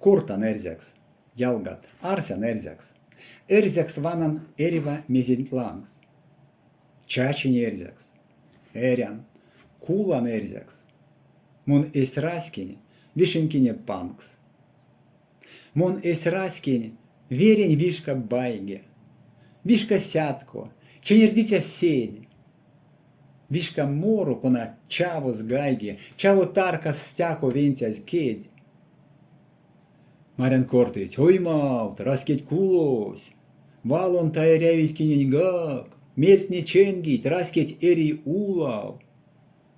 Кортан эрзякс, ялгат, арсян эрзякс. Эрзякс ванан эрьва мезенть лангс. Чачинь эрзякс, эрян, кулан эрзякс. Мон эсь раськень вишенькине панкс. Мон эсь раськень верень вишка байге, вишка сятко, ченердиця седь, вишка моро, кона чавозь гайги, чаво таркас стяко венстязь кедь. Марян кортыть: оймавт, раськеть кулось, валон а эрявить киненьгак, мельтне ченгить, раськеть эри улав,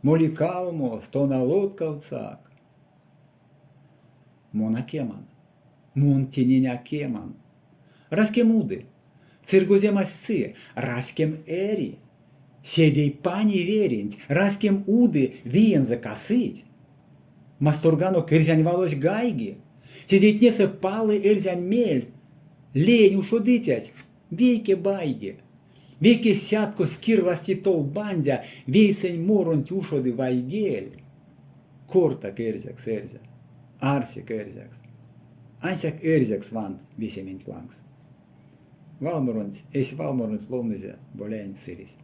моли калмос, тона лоткавтсак. Мон а кеман. Мон тенень а кеман. Раськем уды. Сыргоземась сы, раськем эри. Седей пани веренть, раськем уды, виензэ касыть. Масторганок эрзянь валось гайги. Седейтнесэ палы эрзянь мель. Леень ушодыцясь вейке байге. Вейке сяткось кирвазти толбандя, вейсэнь моронть ушоды вайгель. Кортак эрзякс, эрзя, арсек эрзякс. Ансяк эрзякс вант весементь лангс. Валморонть, эсь валморонть ловнызе Боляень Сыресь.